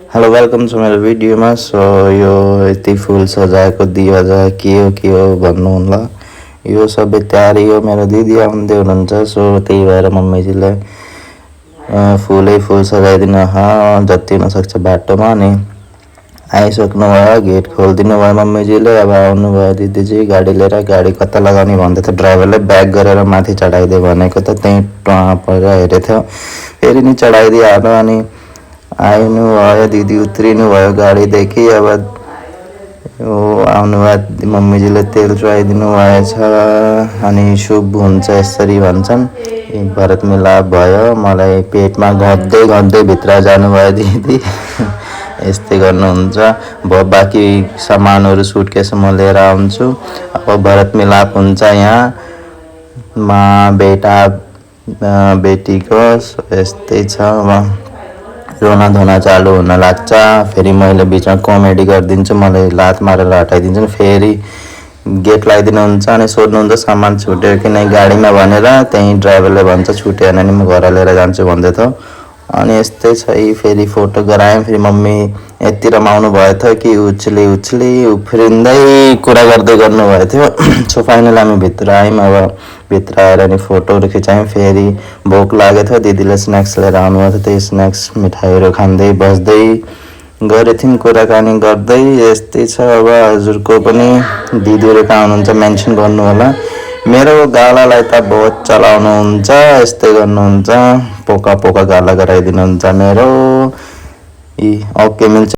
Hello welcome छ मेरो भिडियोमा। सो यो यति फुल सजाएको दिया के हो भन्नुहुन्न। यो सबै तयारी हो, मेरो दिदी आउँदै हुनुहुन्छ। सो त्यही भएर मम्मीजीले फुल सजाइदिनु जति हुनसक्छ बाटोमा। अनि आइसक्नु भयो, गेट खोलिदिनु भयो मम्मीजीले। अब आउनुभयो दिदीजी गाडी लिएर। गाडी कता लगाउने भन्दै थियो, ड्राइभरले ब्याक गरेर माथि चढाइदियो भनेको त त्यहीँ टुवा परेर हेरेको थियो। फेरि नि चढाइदिइहाल्यो। अनि आउनु भयो, दिदी उत्रिनु भयो गाडीदेखि। अब आउनुभयो, मम्मीजीले तेल चुहाइदिनु भएछ। अनि शुभ हुन्छ यसरी भन्छन्। भरत मिलाप भयो। मलाई पेटमा गद्दै भित्र जानुभयो दिदी। यस्तै गर्नुहुन्छ। बाँकी सामानहरू सुटकेसमा लिएर आउँछु। अब भरत मिलाप हुन्छ यहाँ बेटा बेटीको। यस्तै छ। अब रोना धोना चालु हुन लाग्छ। फेरि मैले बिचमा कमेडी गरिदिन्छु, मलाई लात मारेर हटाइदिन्छन्। फेरि गेट लगाइदिनुहुन्छ अनि सोध्नुहुन्छ सामान छुट्यो कि नै गाडीमा भनेर। त्यहीँ ड्राइभरले भन्छ छुटेन नि, म घर लिएर जान्छु भन्दै थियो। अनि यस्तै छ। फेरि फोटो गराएँ। फेरि मम्मी यति रमाउनु भएको थियो कि उछली उफ्रिँदै कुरा गर्दै गर्नुभएको थियो। सो फाइनल हामी भित्र आयौँ। अब भित्र आएर नि फोटोहरू खिचायौँ। फेरि भोक लागेको थियो, दिदीले स्न्याक्स लिएर आउनुभएको थियो। त्यही स्न्याक्स मिठाईहरू खाँदै बस्दै गरेको थियौँ, कुराकानी गर्दै। यस्तै छ। अब हजुरको पनि दिदीहरू कहाँ हुनुहुन्छ मेन्सन गर्नु होला। मेरो गालालाई त बहुत चलाउनुहुन्छ, यस्तै गर्नुहुन्छ। पोका गाला गराइदिनुहुन्छ मेरो। ओके मिल्छ।